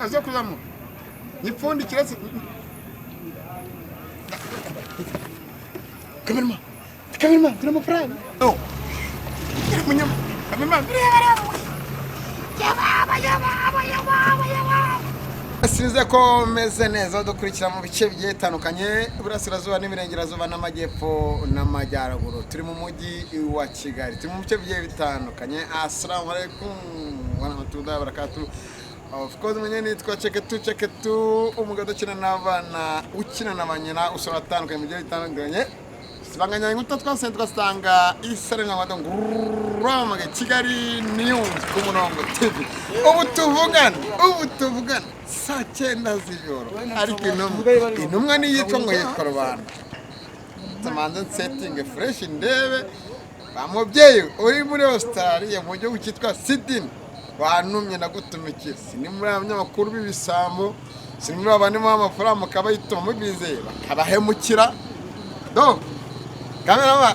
Aze kuzamuka nyipfundikire se. Kamerama, kamerama, turi amafaranga. No. Munyama, kamerama, reba reba. Yababa, yababa, yababa, yababa. Sinze ko meze neza, dukurikira mu bice bigiye bitandukanye, iburasirazuba n'iburengerazuba n'amajyepfo n'amajyaruguru. Turi mu mujyi wa Kigali, turi mu bice bigiye bitandukanye. Assalamu alaikum warahmatullahi wabarakatuh. Of course, mwenye nitwa Cheketu Cheketu, umugabo ukina n'abana, ukina na banyina, usura atandukanye mu bigiye bitandukanye. Sibanganya inkuta twase tugasanga isare nka nguramage Kigali News ku murongo TV. Ubu tuvugana, ubu tuvugana saa 9 z'ijoro, ariko intumwa niyitwa ngo yitwa rubanda. Tumanze nsetinge fresh ndebe ba mubyeyi uri muri Australia mu gihugu cyitwa Sydney wantumye nagutumikiye. Sini muri abanyamakuru b'ibisambo, sini muri abandi muha amafaranga mukabayituma mubizeye bakabahemukira. Do kamerama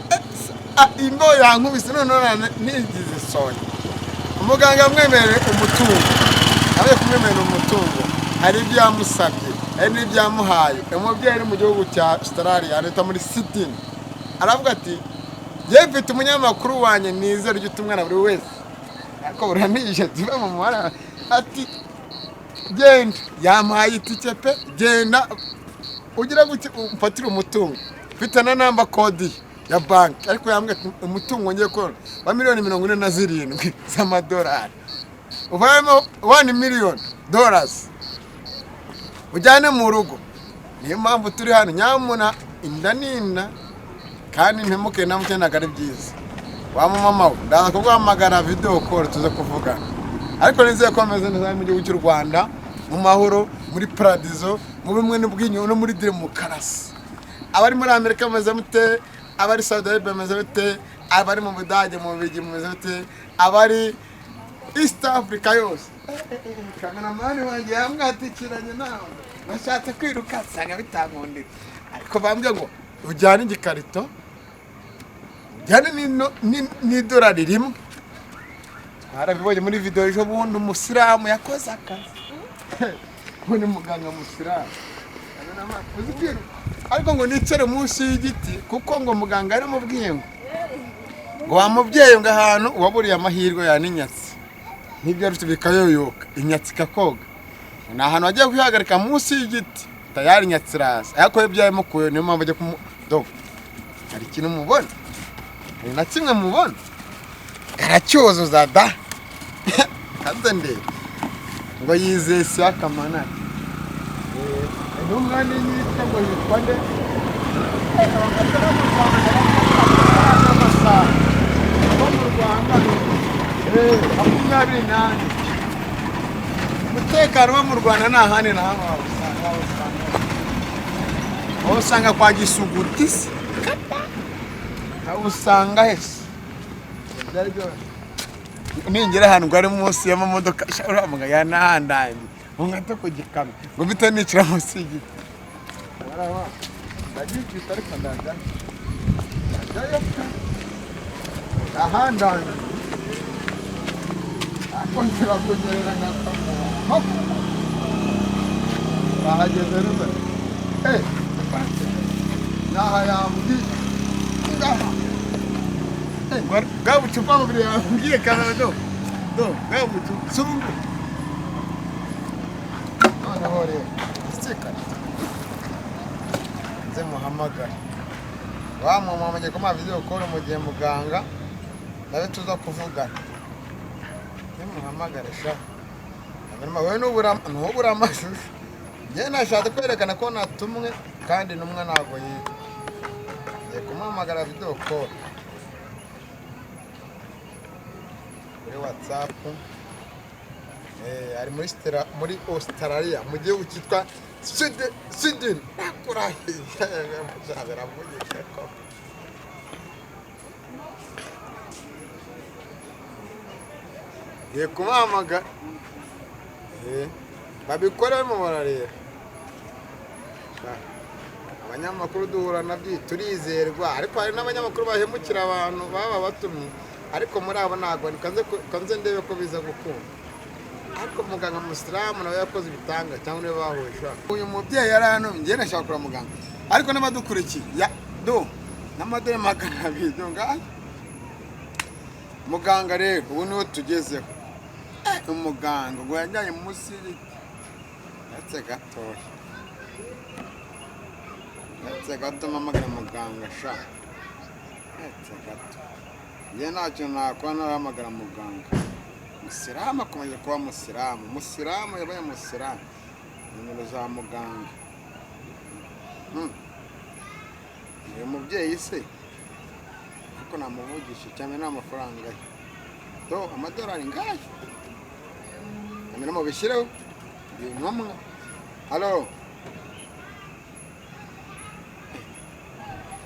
imbo yankubise none nigize isonga. Umuganga yamwemereye umutungo, abaye kumwemerera umutungo, hari ibyo yamusabye, hari n'ibyo yamuhaye. Umubyeyi ari mu gihugu cya Australia, leta muri Sydney, aravuga ati njye mfite umunyamakuru wanjye nizera ujya utumwa na buri wese, ariko buranije tuve mu muhanda. Ati genda, yamuhaye itike pe, genda ugira gutya umfatire umutungo, mfite na namba kodi ya banki, ariko yambwiye ati umutungo ngiye kubona wa miliyoni 47 z'amadolari, uvamo $1 million ujyane mu rugo. Niyo mpamvu turi hano nyamuna, inda n'inda kandi mpemuke na muke, ntabwo ari byiza. Wa mumama we, ndaza kuguhamagara video call tuze kuvugana, ariko nizeye ko ameze neza mu gihugu cy'u Rwanda, mu mahoro, muri paradizo, mu bumwe n'ubwiyunge no muri demokarasi. Abari muri Amerika bameze mute? Abari Saudi Arabia bameze bute? Abari mu Budage, mu Bubiligi bameze bute? Abari East Africa yose? Kameramani wanjye yamwatikiranye nawe, bashatse kwiruka nsanga bitankundira, ariko bambwiye ngo ujyane igikarito, ujyane n'idolari rimwe. Twarabibonye muri video ejo bundi, umusilamu yakoze akazi ngo ni muganga musilamu. Uzi kwiruka, ariko ngo nicare munsi y'igiti, kuko ngo muganga yaramubwiye ngo wa mubyeyi, ngo ahantu waburiye amahirwe ya n'inyatsi nk'ibyo ariko bikayoyoka, inyatsi ikakoga, ni ahantu wagiye kwihagarika munsi y'igiti, tayari inyatsi iraza. Ariko iyo byamukuye, niyo mpamvu ajya kumu do. Hari ikintu mubona? Hari na kimwe mubona? Aracyuzuza da kaze ndebe ngo yizeye siyakamanani. Intumwa niyitwa ngo yitwa nde? Amasaha bo mu Rwanda 24, umutekano wo mu Rwanda nta handi na hamwe wawusanga. Wawusanga kwa Gisuguti se? Wawusanga hese? Byari byoroshye ningera ahantu ngo ari munsi y'amamodoka, uriya mugabo yanahandangiye ngo nkate ku gikamyo, ngo mpite nicara munsi y'igiti. Ndagikita, ariko ndajyayo, ndajyayo pe, ahandangiye, ariko nshobora kunyerera nkakamuha. Bahageze rero, naha yambwiye ngaha bwa bucupa bubiri yambwiye kamera do do bwa bucupa sungu. Noneho rero isikariye nze muhamagare wa mama ngiye kumuha video call mu gihe muganga nawe tuza kuvugana. Nimuhamagare sha hanyuma wowe ntubura amashusho. Njye nashatse kwerekana ko natumwe, kandi intumwa ntabwo yitwa. Ngiye kumuhamagara video call kuri WhatsApp. Ari muri muri Australia, mu gihugu cyitwa Sweden. Nakurahiye biravugisha koko. Ngiye kumuhamagara. Babikore barimo barareba. Abanyamakuru duhura nabyo turizerwa, ariko hari n'abanyamakuru bahemukira abantu baba batumye, ariko muri abo ntabwo kanze ndebe ko biza gukunda. Ariko muganga musilamu nawe yakoze ibitanga cyangwa niwe bahuye. Uyu mubyeyi yarantumye, njye nashaka kureba muganga, ariko n'abadukurikiye ya do n'amadorari 200 do ngayo. Muganga rero ubu niwe tugezeho. Umuganga ngo yajyanye munsi y'igiti. Ndetse gatoya, ndetse gato, mpamagara muganga sha. Ndetse gato, njye ntacyo nakora narahamagara muganga. Musilamu akomeje kuba musilamu, musilamu yabaye musilamu. Nimero za muganga. Uyu mubyeyi se ariko namuvugisha cyane, ni amafaranga ye do, amadolari ngayo. Kamera mubishyireho, ndi intumwa. Halo,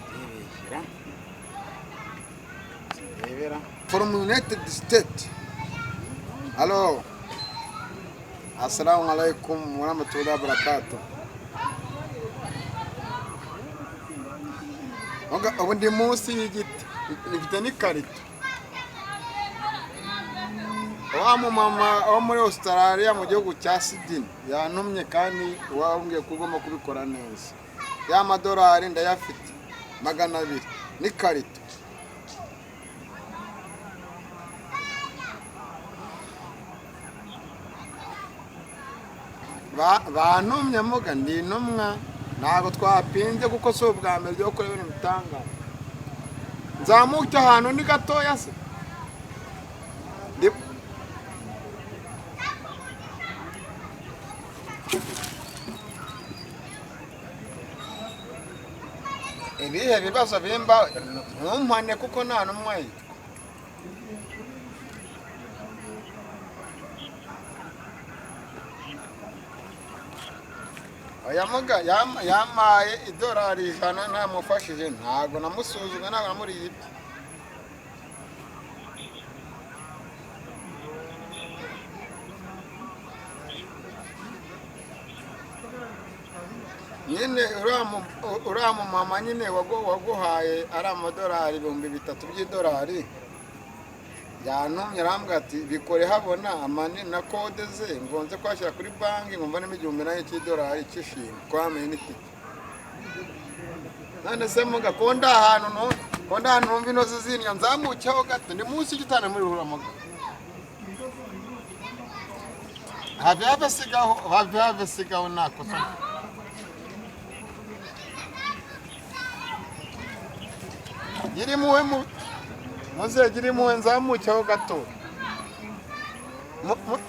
ndibeshyira ndebera from United States. Halo, assalamu alaikum warahmatullahi wabarakatuh. Ubu ndi munsi y'igiti, mfite n'ikarito. Wa mumama wo muri Australia mu gihugu cya Sydney yantumye, kandi wambwiye ko ugomba kubikora neza. Ya madolari ndayafite 200 n'ikarito. Bantumye muga, ndi intumwa, ntabwo twapinze kuko si ubwa mbere byo gukora ibintu bitangaza. Nzamuke ahantu ni gatoya se. Ibihe bibazo bimba ntumpane kuko nta n'umwe yitwa. Oya muga, yampaye idolari 100 ntamufashije, ntabwo namusuzumye, ntabwo namuriye ibye. Nyine uriya mumama nyine waguhaye ari amadolari 3000 by'idolari, yantumye arambwira ati bikore habona amani na kode ze ngo nze kwashyira kuri banki, ngo mvanemo 1000 nayo cy'idolari cy'ishimwe kwamenye n'itike. None se muga, ko ndi ahantu ko ndi ahantu numva inoze zindya, nzamukeho gato, ndi munsi y'igitanda muri rura muga. Have have sigaho, have have sigaho, nakosa. Gira impuhwe muze, gira impuhwe, nzamukeho gato.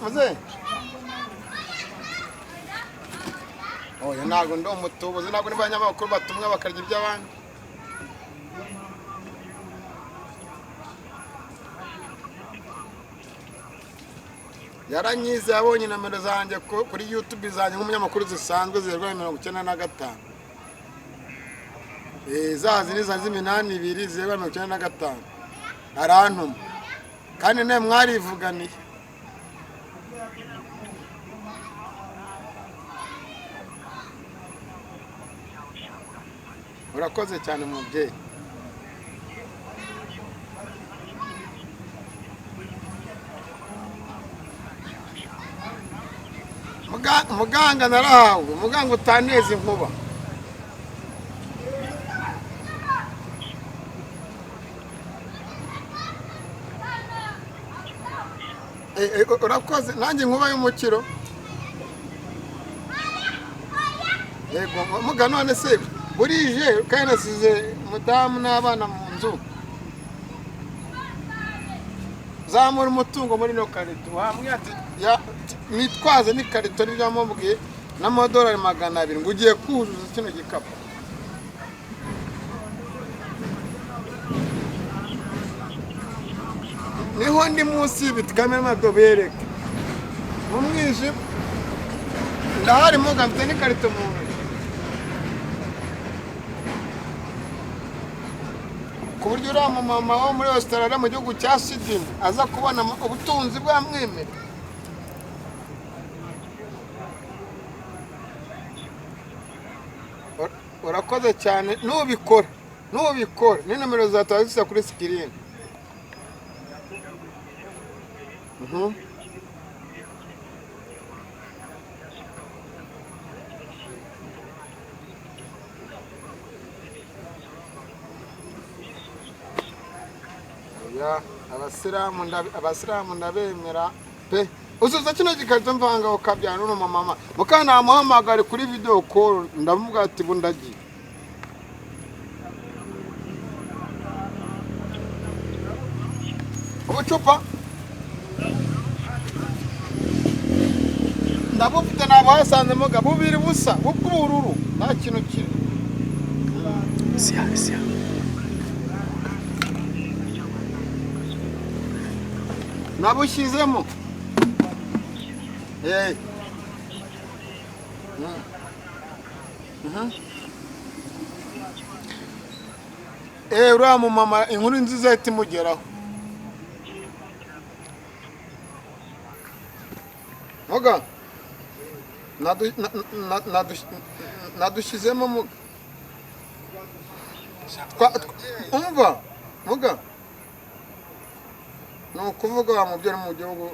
Muze. Oya ntabwo ndi umutubuzi, ntabwo ndi abanyamakuru batumwa bakarya iby'abandi. Yaranyize, yabonye nomero zanjye kuri YouTube zanjye nk'umunyamakuru zisanzwe zirwa 95. Za zindi za z'iminani ibiri zirwa 95. Arantuma. Kandi nawe mwarivuganiye. Urakoze cyane mubyeyi. Muganga narahawe, muganga utaneza inkuba. Urakoze nanjye inkuba y'umukiro. Yego muga, none se burije kandi nasize umudamu n'abana mu nzu. Zamura umutungo muri no karito. Wambwiye ati nitwaze n'ikarito nibyo yamubwiye n'amadolari 200 ngo ugiye kuzuza kino gikapu. Niho ndi munsi y'ibiti, kamera madobereke mu mwijima ndahari muga, mfite n'ikarito mu ntoki. Ku buryo uriya mumama wo muri Australia mu gihugu cya Sydney aza kubona ubutunzi bwamwemera. Urakoze cyane, nubikora nubikora ni nomero za zisa kuri screen. Ya, abasilamu abasilamu ndabemera pe. Uzuza kino gikarito mvanga ukabyara n'uno mama mukanamuhamagare kuri video call, ndamuvuga ati bundagiye. Ubucupa ndabufite, nabuhasanzemo ga bubiri busa bw'ubururu, nta kintu kiri. Siya, siya. Nabushyizemo. Eh. Eh, uriya mumama inkuru nziza ihita imugeraho. Muga nadushyizemo muga. Umva muga, ni ukuvuga wa mubyeyi mu gihugu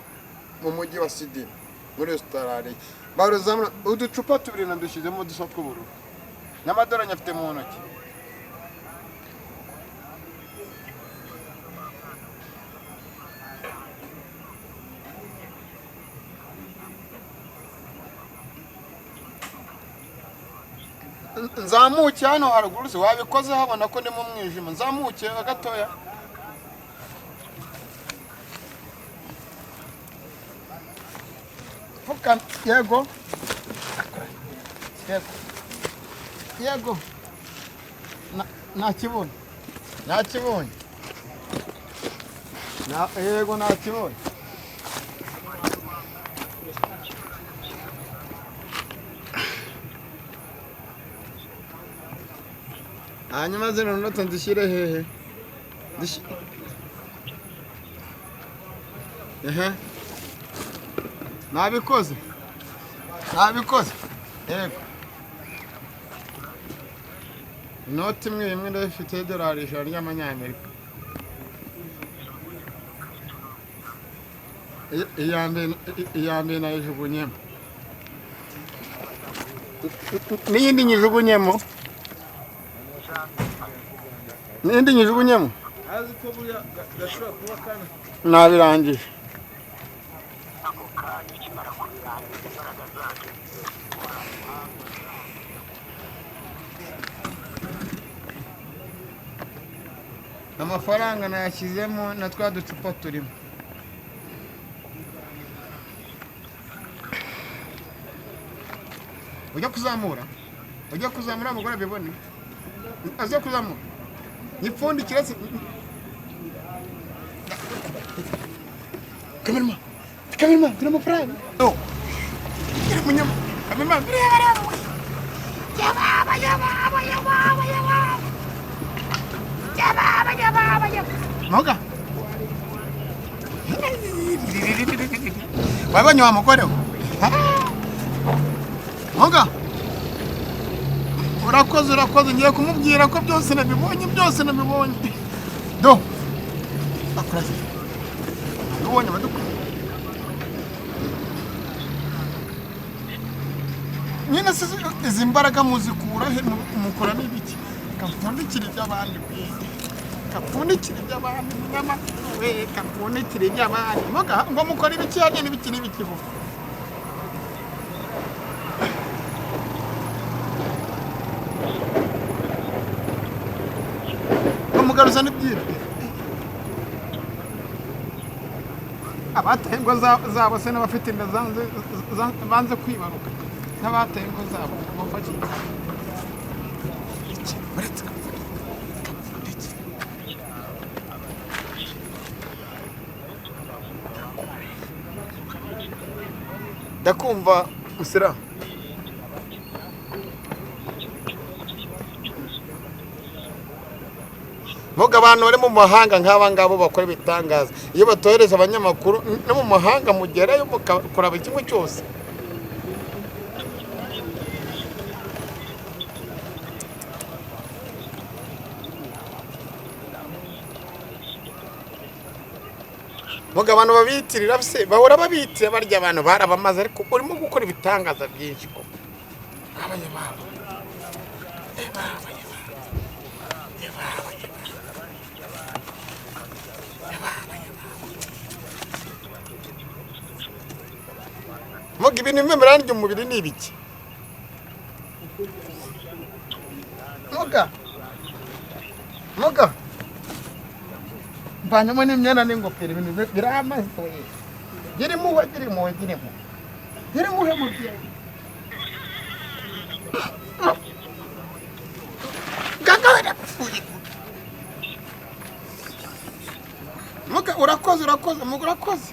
mu mujyi wa Sydney muri Australia, baruzamura uducupa tubiri nadushyizemo dusa tw'ubururu n'amadorari nyafite mu ntoki. Nzamuke hano haruguru se wabikoze, habona ko ndi mu mwijima, nzamuke gatoya. Pfuka, yego yego yego, nakibonye nakibonye, yego nakibonye. Hanyuma zino note nzishyire hehe? Ehe, nabikoze nabikoze, yego. Inoti imwe imwe ndayifite y'idolari 100 ry'amanyamerika. Iya mbere nayijugunyemo, n'iyindi nyijugunyemo, n'indi nyijugunyemo. Nabirangije. Amafaranga nayashyizemo na twa ducupa turimo. Ujya kuzamura, ujya kuzamura umugore abibone, aze kuzamura nipfundikire se. Kamerama, kamerama, dore amafaranga. No. Kamerama, yababa yababa yababa yababa yababa yababa yababa. Moga. Wabonye wa mugore we? Moga. Urakoze urakoze, ngiye kumubwira ko byose nabibonye, byose nabibonye. Do. Akuraze. Nabibonye abaduka. Nyine se izi mbaraga muzikura he? Mukora n'ibiki? Kapfundikira iby'abandi we. Kapfundikira iby'abandi munyamakuru we, kapfundikira iby'abandi. Muga ngo mukora ibiki hariya n'ibiki n'ibiki bo. Bamugaruza n'ibyibwe. Abateye ingo zabo se n'abafite inda banze kwibaruka, n'abateye ingo zabo bafashe iki uretse kapfundikira. Ndakumva usira. Muga abantu bari mu mahanga nk'aba ngabo bakora ibitangaza, iyo batohereza abanyamakuru no mu mahanga mugerayo mukakora buri kimwe cyose. Muga abantu babitirira se bahora babitira barya abantu barabamaze, ariko urimo gukora ibitangaza byinshi koko. Abanyababo. Muga, ibintu bimwe birandya umubiri ni ibiki? Muga, muga, mvanyemo n'imyenda n'ingofero, ibintu biramaze. Gira impuhwe, gira impuhwe, gira impuhwe, gira impuhwe, mubyeyi. Gaga, ndapfuye. Muga, urakoze, urakoze, muga, urakoze.